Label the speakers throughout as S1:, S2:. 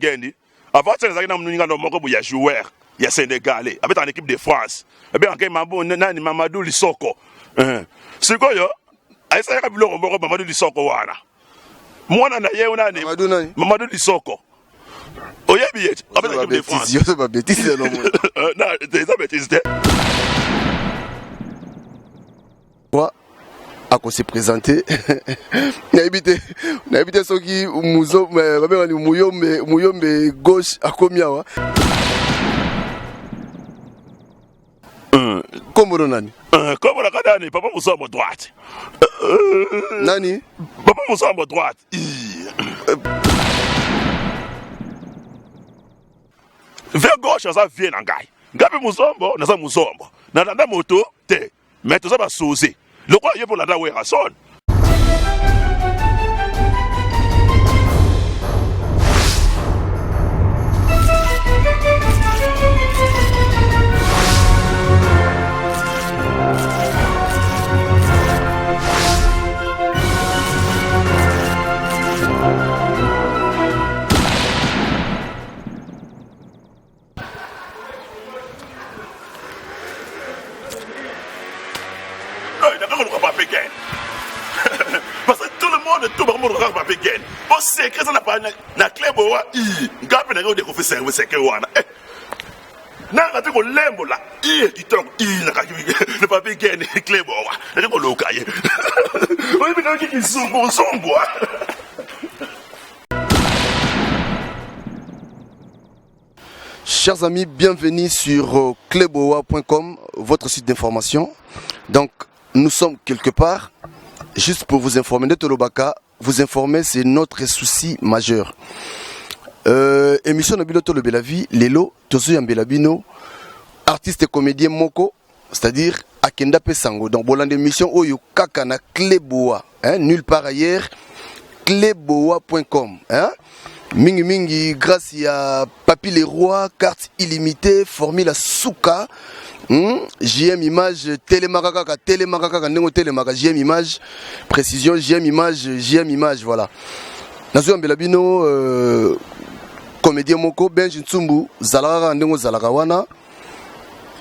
S1: Gendi avant ça nazalaki na moninga no moko boye ya joueur ya sénégalais abetaka na équipe de France abengaka ye nani Mamadou Lisoko eh. Sikoyo ayesalaka biloko moko Mamadou Lisoko wana mwana na ye nani Mamadou Lisoko oyebi ye abetaka équipe de France eza bêtise te.
S2: Quoi ako se présenter nayebi te nayebi te soki muzo babengani muyombe muyombe gauche akomi awa. Kombo no nani?
S1: Kombo na nani? Papa Musombo droite.
S2: Nani?
S1: Papa Musombo droite. Vers gauche aza vie na ngai. Ngai mpe Muzombo naza Muzombo. Nalanda moto te. Mais toza ba soze. Lokola ye mpo landa Werrason. Parce que tout le monde tout bango kaka pape gen po secret eza na clé bowa i nga mpe nake odécouvrir cerveau secret wana eh. Nanga te kolembola i kitoko i nakaki na pape gen clé bowa nake koluka ye oyebi nayoki kizunguzungu.
S2: Chers amis, bienvenue sur cleboa.com, votre site d'information. Donc, nous sommes quelque part juste pour vous informer de Tolobaka. Vous informer, c'est notre souci majeur. Émission na bino Tolobela Vie, lelo, tozo yambela bino, artiste et comédien moko, c'est-à-dire akenda pe sango. Donc, bolanda émission oyo kaka na Cleboa, hein, nulle part ailleurs, cleboa.com, hein. Mingi mingi grâce ya Papi Leroy, carte illimitée, formule suka, JM Image, telemaka kaka, telemaka kaka, ndenge telemaka, JM Image, précision, JM Image, JM Image, voilà. Nazo yambela bino comédien moko, Benji Ntsumbu, zalaka kaka ndenge ozalaka wana.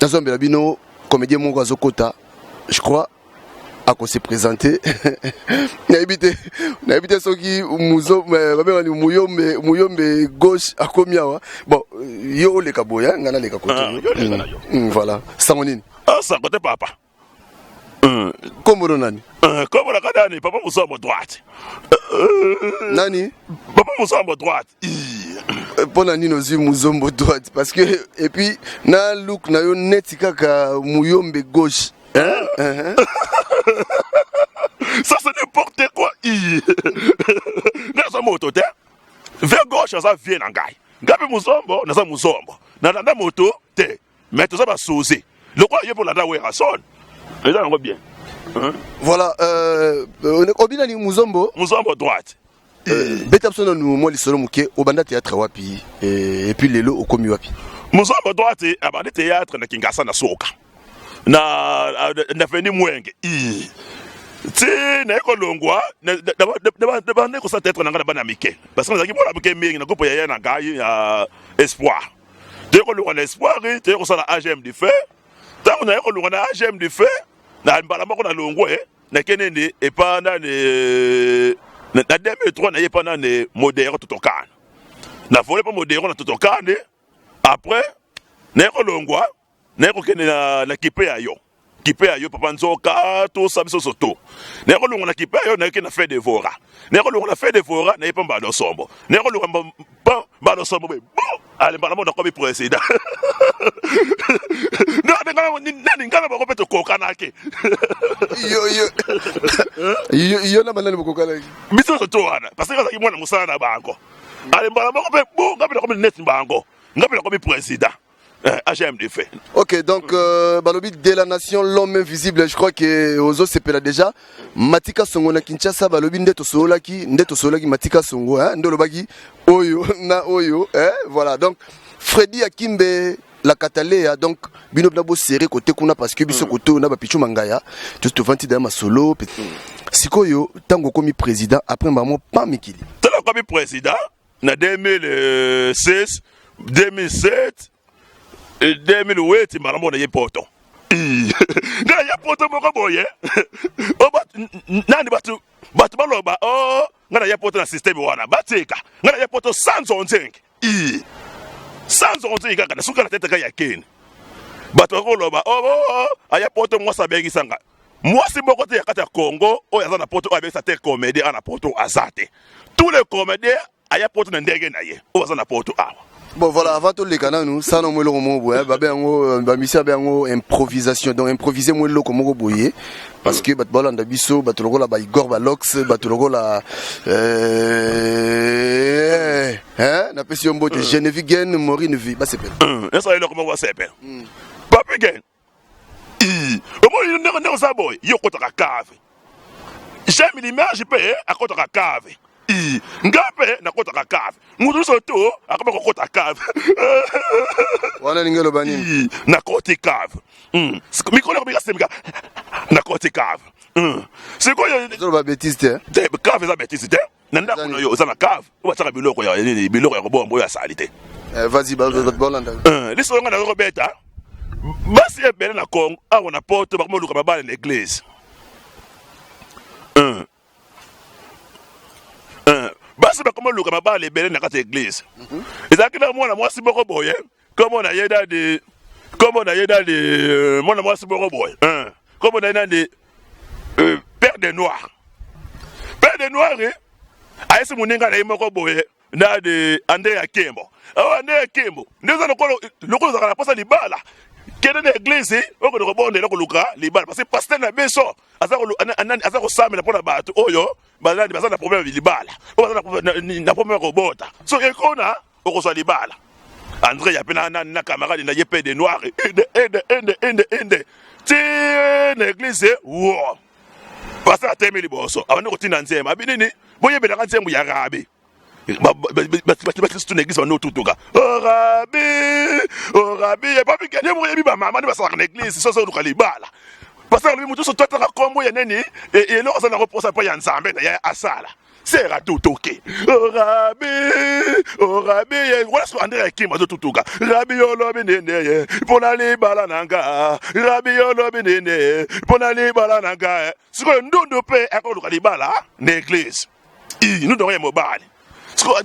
S2: Nazo yambela bino comédien moko azokota, je crois ako se présenter. Nayebi te nayebi te soki muzo babengani muyombe muyombe gauche akomi awa. Bon, yo oleka boye, nga naleka kote.
S1: Ah, yo oleka na yo.
S2: Voilà. Sango nini?
S1: Ah, sango te papa.
S2: Kombo no nani?
S1: Kombo na nani? Papa Musombo droite.
S2: Nani?
S1: Papa Musombo droite.
S2: Mpona nini ozwi Muzombo droite? Parce que et puis na look na yo neti kaka muyombe gauche. Hein? Uh-huh.
S1: Ça c'est n'importe quoi. Naza moto te. Vers gauche aza vie na ngai. Ngai mpe Muzombo naza Muzombo. Nalanda moto te. Mais toza ba soze. Lokola ye mpo landa Werrason. Eza yango bien.
S2: Hein? Voilà, obinani Muzombo?
S1: Muzombo droite.
S2: Beta biso nanu mwa lisolo moke, obanda théâtre wapi et puis lelo okomi wapi?
S1: Muzombo droite abandi théâtre na Kinshasa na Soka. Na na veni Mwenge. Ti naye kolongwa nabandi kosala théâtre na ngai na bana mike. Parce que nazalaki mwana moke mingi na groupe ya ya na ngai ya Espoir. Toye kolongwa na Espoir, toye kosala AGM du Feu. Ntango naye kolongwa na AGM du Feu, na mbala moko nalongwe, nakende nde epa nani na 2003 naye epa nani Modero Totokane. Na vole pa Modero na Totokane, après naye kolongwa, naye kokende na kipe ya yo. Kipe ya yo papa Nzoka tosa biso soto. Naye kolongwa na kipe ya yo, naye na fait de vora. Naye kolongwa na fait de vora, naye pa Mbalo Sombo. Naye kolongwa pa Mbalo Sombo boye. Bon, allez mbala moko nakomi président. Nani ngai na bango mpe tokokanaki.
S2: Yo yo yo yo na banani bokokanaki?
S1: Biso nyonso to wana parce que azalaki mwana mosala na bango. Allez mbala moko mpe bo ngai mpe nakomi neti bango. Ngai mpe nakomi président. AGM de fait.
S2: Ok, donc balobi de la nation, l'homme invisible, je crois que ozo sepela déjà. Matika Songo na Kinshasa, balobi nde tosololaki, nde tosololaki Matika Songo, hein, nde olobaki oyo na oyo, hein, voilà. Donc Freddy Akimbe la Catalea, donc bino bina bo serré côté kuna parce que biso côté na ba pichu mangaya, tout tout vanti da masolo. Sikoyo tango komi président après mbamo pa mikili.
S1: Tango komi président. Na 2006, 2007, 2008, mbala moko naye poto. Ngai ya poto moko boye, nani bato bato baloba o oh, ngai naye poto na systeme wana, batika ngai naye poto sans nzonzenge, sans nzonzenge kaka nasuka na tete kaka ya keni. Bato bakoloba o oh, oh, oh, aya poto mwasi abengisa ngai. Mwasi moko te ya kati ya Congo oyo aza na poto oyo abengisa te comédien awa na poto aza te. Tous les comédiens aya poto na ndenge na ye oyo aza na poto awa.
S2: Bon voilà, avant toleka nanu sana mwa eloko moko boye, babe yango bamisi babe yango improvisation, donc improviser mwa eloko moko boye, parce que bato balanda biso, bato lokola ba Igor Balox, bato lokola hein, napesi yo mbote, Genevieve Gen, Maureen V, basepela.
S1: Esa eloko moko basepela. Papi Gen, omoni ndenge ndenge oza boye, yo okotaka cave. J'aime l'image mpe akotaka cave. Nga mpe nakotaka cave. Moto nyonso to akoma kokota cave.
S2: Wana elingi eloba nini?
S1: Nakoti cave. Mikolo ekobika semika nakoti cave. Sikoyo
S2: ozoloba bêtise te.
S1: Te, cave eza bêtise te. Na ndako na yo oza na cave oyo batiaka biloko ya nini, biloko ya kobomba oyo asali te.
S2: Vas-y, bolanda.
S1: Lisolo nga nazo kobeta, basi ebele na Congo awa na poto bakoma koluka mabala na église. Basi bakoma koluka mabala ebele na kati ya église. Ezalaki na mwana mwasi moko boye, kombo na ye dadi, kombo na ye dadi, mwana mwasi moko boye, kombo na ye nani, Père de Noir. Père de Noir ayesi moninga na ye moko boye na de André ya Kembo. Oh, André ya Kembo nde eza lokolo lokolo ozalaka na posa libala, kende na église okende kobondela koluka libala, parce que pasteur na biso aza kosambela mpona bato oyo bazali baza na problème ya libala, oyo baza na problème ya kobota. Soki ekona okozwa libala. André ya pe na camarade na ye pe de noir, ende ende ende ende ende ti na église wo pasteur atemi liboso, abandi kotinda nzembo, abi nini, boyebelaka nzembo ya rabi. Bakristu na église bandi otutuka o rabi, o rabi, epapi kende moyebi bamama nde basalaka na église soso oluka libala. Pasteur alobi moto nyonso toataka nkombo ya nini, eloko aza nango mposa mpo ya Nzambe na ye asala sera tutuki. O rabi, o rabi ye wana siko André Akimbo azotutuka rabi olobi nini ye mpona libala na nga, rabi olobi nini ye mpona libala na nga. Sikoyo ndundu mpe akoluka libala na église, ndundu yango ya mobali. Siko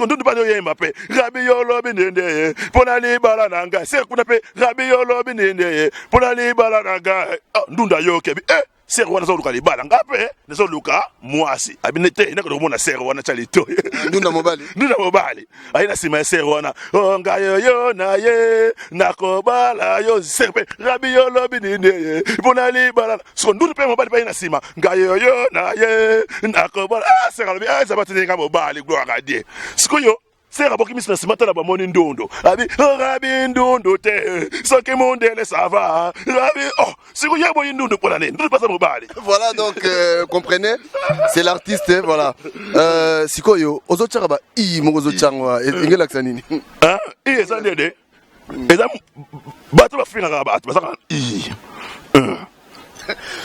S1: ndundu mpe azoyemba mpe rabi olobi nini ye mpona libala na nga, sere kuna mpe rabi olobi nini ye mpona libala na nga. Ndundu ayokebi sere wana azoluka libala, nga mpe nazoluka mwasi. Abine te nakende komona sere wana tya litoi.
S2: Ndunda mobali,
S1: ndunda mobali aye na nsima ya sere wana, o ngai oyo na ye nakobala yo. Sere mpe rabi yo lobi nini ye mpona libala. Siko ndundu mpe mobali mpe aye na nsima, ngai oyo na ye nakobala. Sere alobi eza batindi nga mobali, gloire à Dieu. Sikoyo sere aboki miso na nsima, tala bamoni ndundu, abi rabi ndundu te soki mundele ça va rabi. Oh, sikoyo ye boyi ndundu mpona nini? Ndundu mpasa mobali.
S2: Voilà, donc comprenez, c'est l'artiste, hein, voilà. Sikoyo ozotiaka ba i moko ozotiango engelakisa nini?
S1: I eza ndede, eza bato bafingaka bato bazaka i.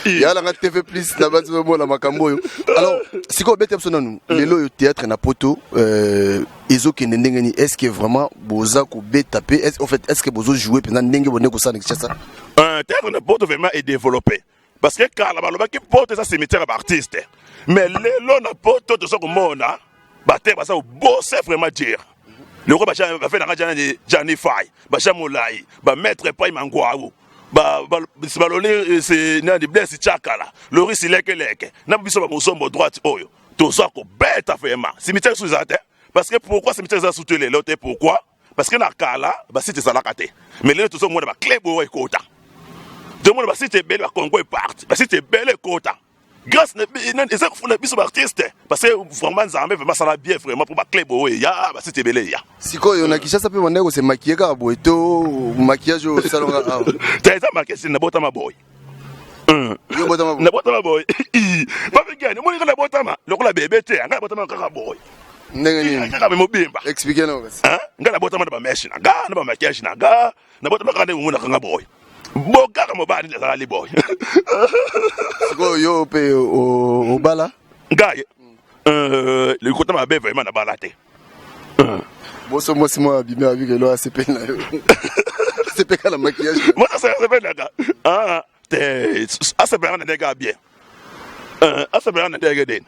S2: Yalanga TV plus na basi bomona makambo oyo. Alors sikoyo obete biso nanu lelo oyo théâtre na poto ezokende ndenge nini? Est ce que vraiment boza kobeta mpe, en fait, est ce que bozo jouer mpenza ndenge bonde kosala na Kinshasa?
S1: Théâtre na poto vraiment est développé, parce que kala balobaki poto eza cimetière ya baartiste, mais lelo na poto toza komona batere baza kobose vraiment dire loko bafe nanga Jani Fai, baja molai, bamaître Pai Mangwau, baloli nani, Blaise Chakala, Loris Lekeleke na biso bamozombo droite oyo toza kobeta. Vraiment cimetière so eza te. Parce que pourquoi cimetière eza surtout lelo te? Pourquoi? Parce que na kala basite ezalaka te, mais lelo tozomona baclub oyo ekota, tozomona basite ebele, bacongo eparte, basite ebele ekota grâce eza kofunda biso baartiste, parce que vraiment Nzambe vraiment asala bien vraiment mpo baclub oyo eya, basite ebele eya.
S2: Sikoyo na Kinshasa mpe bandaki kose maquiller kaka boye to maquillage oyo osalonga awa?
S1: Te, eza maquillage, nabotama boye.
S2: Yo botama boye?
S1: Nabotama boye, babigani omoni nga nabotama lokola bebe te, nga nabotama kaka boye.
S2: Ndenge nini?
S1: Kaka mobimba.
S2: Explique no kasi.
S1: Nga nabotama na bamèches na nga na bamaquillage na nga, nabotama kaka ndenge omonaka nga boye, bo kaka mobali nazalali boye.
S2: Sikoyo yo mpe obala?
S1: Ngai Likota mabe vraiment nabala te.
S2: Boso mwasi moko abimi abiki elo asepeli na yo, asepeka na maquillage.
S1: Mwasi asepelaka te, asepelaka na ndenge ya bien, asepelaka na ndenge nini?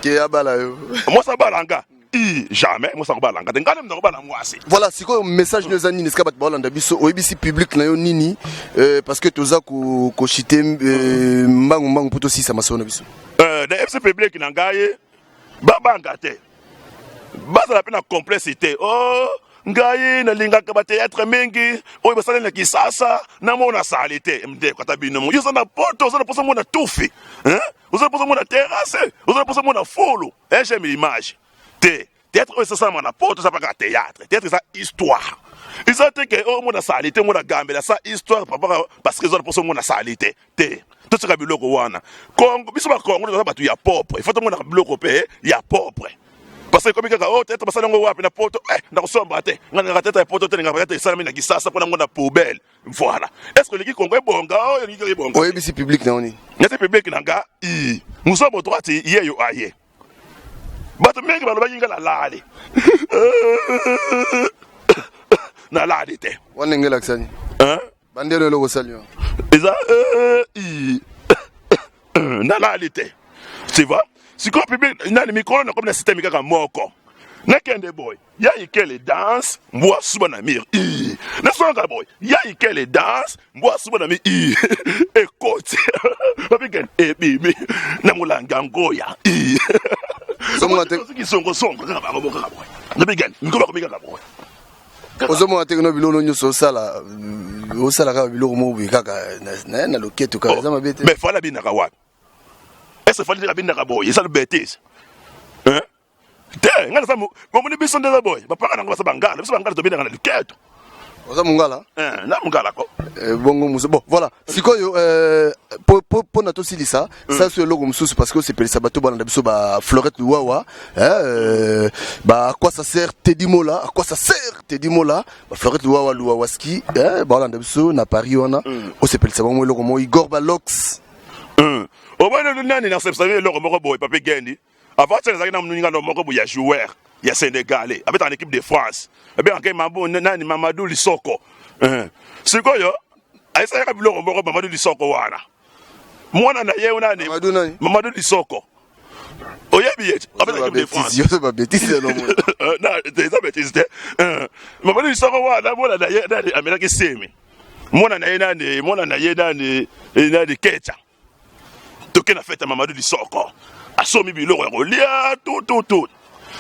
S2: Ke abala yo.
S1: Mwasi abala nga? I jamais, mwasi akobala nga te, ngai nde nakobala mwasi.
S2: Voilà, sikoyo message no eza nini esika bato baolanda biso? Oyebisi public na yo nini? Parce que toza koshite mbangu mbangu mpo tosisa masolo na biso.
S1: Na fc public na ngai, babanga te, bazala mpe na complexe te. Oh, ngai nalingaka bathéâtre mingi oyo basali na Kisasa, namona sali te. Ndeko, ata bino yo oza na poto, oza na mposa mona tufi, oza na mposa mona terrasse, oza na mposa mona fulu j'aime image te. Théâtre oyo esasalama na poto eza kaka théâtre. Théâtre eza histoire, eza te ke oyo omona sali te, omona gambela sa histoire papa, parce que eza na mposa omona sali te. Te, totika biloko wana. Congo, biso bakongo toza bato ya propre, il faut tomonaka biloko mpe ya propre, parce que ekomi kaka oyo théâtre basali yango wapi na poto, nakosomba te. Nga ningaka théâtre ya poto te, ningaka théâtre esalami na Kisasa mpona ngo na poubelle. Voilà, est ce que olingi Kongo ebonga? Oyo olingi kaka ebonga.
S2: Oyebisi public na yo nini?
S1: Neti public na nga, i Muzombo droite ye yo aye. Bato mingi balobaki nga nalali, nalali te.
S2: Wana ndenge elakisa nini? Bandelo eloko osali wana?
S1: Eza nalali te, tu vois. Sikoyo public nani, mikolo nakomi na système kaka moko, nakende boye: ya ikele danse, mbwa suba na mur. I nasonga boye: ya ikele danse, mbwa suba na mur. I ekoti babikene, ebimi na molangi ya ngoya. I kisongosongo kaka bango moko kaka boye, nabikene mikolo bakomi kaka boye.
S2: Ozomona te kino biloko nyonso osala, osala kaka biloko moko boye kaka na loketo kaka, eza mabe te.
S1: Mais Fally abinaka wapi? Est ce Fally abinaka boye? Eza bêtise te. Ngai naza momoni, biso nde eza boye, bapaka nango baza bangala, biso bangala tobinaka na liketo.
S2: Oza mongala?
S1: Na mongala ko.
S2: Bongo mosu. Bon, voilà, sikoyo mpo na tosilisa sa so eloko mosusu, parce que osepelisa bato balanda biso, ba Florette Luwawa, ba à quoi ça sert Teddy Mola, à quoi ça sert Teddy Mola, ba Florette Luwawa, Luwawaski, balanda biso na Paris wana, osepelisa bango eloko moko, Igor Balox.
S1: Oboni nani, nasepelisa eloko moko boye, Papi Gendi. Avant tia nazalaki na moninga no moko boye ya joueur ya sénégalais, abetaka na équipe de France, abengaka mabu nani, Mamadou Lisoko. Sikoyo ayesalaka biloko moko. Mamadou Lisoko wana, mwana na ye nani? Mamadou Lisoko, oyebi ye, abetaka équipe de France. Eza bêtise te. Mamadou Lisoko wana, mwana na ye nani amelaki semi, mwana na ye nani, mwana na ye nani, nani, Kecha. Toke na fête ya Mamadou Lisoko, asomi biloko ya kolia tututu.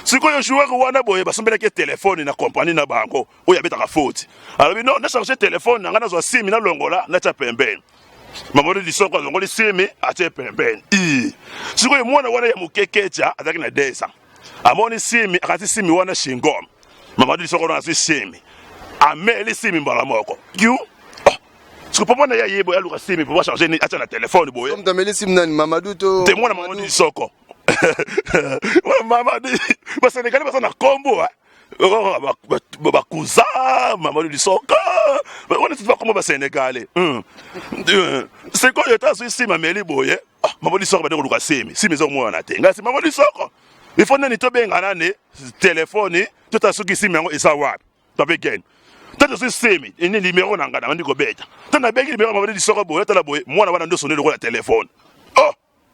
S1: Sikoyo joueur wana boye, basombelaki telefone na kompani na bango oyo abetaka foot. Alobi: "Non, nacharge telefone na ngai, nazwa simi, nalongola, natya pembeni." Mamadou Lisoko alongoli simi, atie pembeni. Sikoyo mwana wana ya moke Kecha azalaki na 2 ans, amoni simi, akati simi wana chewing-gum. Mamadou Lisoko wana azwi simi, ameli simi mbala moko kiu. Siko papa na ye aye boye, aluka simi po bacharge, atya na telefone boye.
S2: Moto ameli simi nani, Mamadou to?
S1: Te, mwana Mamadou Lisoko. Mamadou, basénégalais baza na kombo bakuza Mamadou Lisoko wana, titi bakombo basénégalais. Sikoyo ta azwi simi, ameli boye. Mamadou Lisoko bade koluka simi, simi eza komona te. Ngai si Mamadou Lisoko, il faut nani, tobenga nani, telefone, tota soki simi yango eza wapi. Pape Gen, tata ozwi semi ene, numéro na ngai, nabandi kobeta. Ta nabengi numéro Mamadou Lisoko boye, tala boye, mwana wana nde osone lokola telefone. Oh,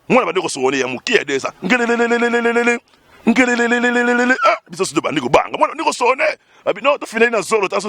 S1: mwana bandi kosone ya moke ya desa, ngelelelelelelele, ngelelelelelele. Ah, biso so tobandi kobanga, mwana bandi kosone abi no, tofinali na zolo ta.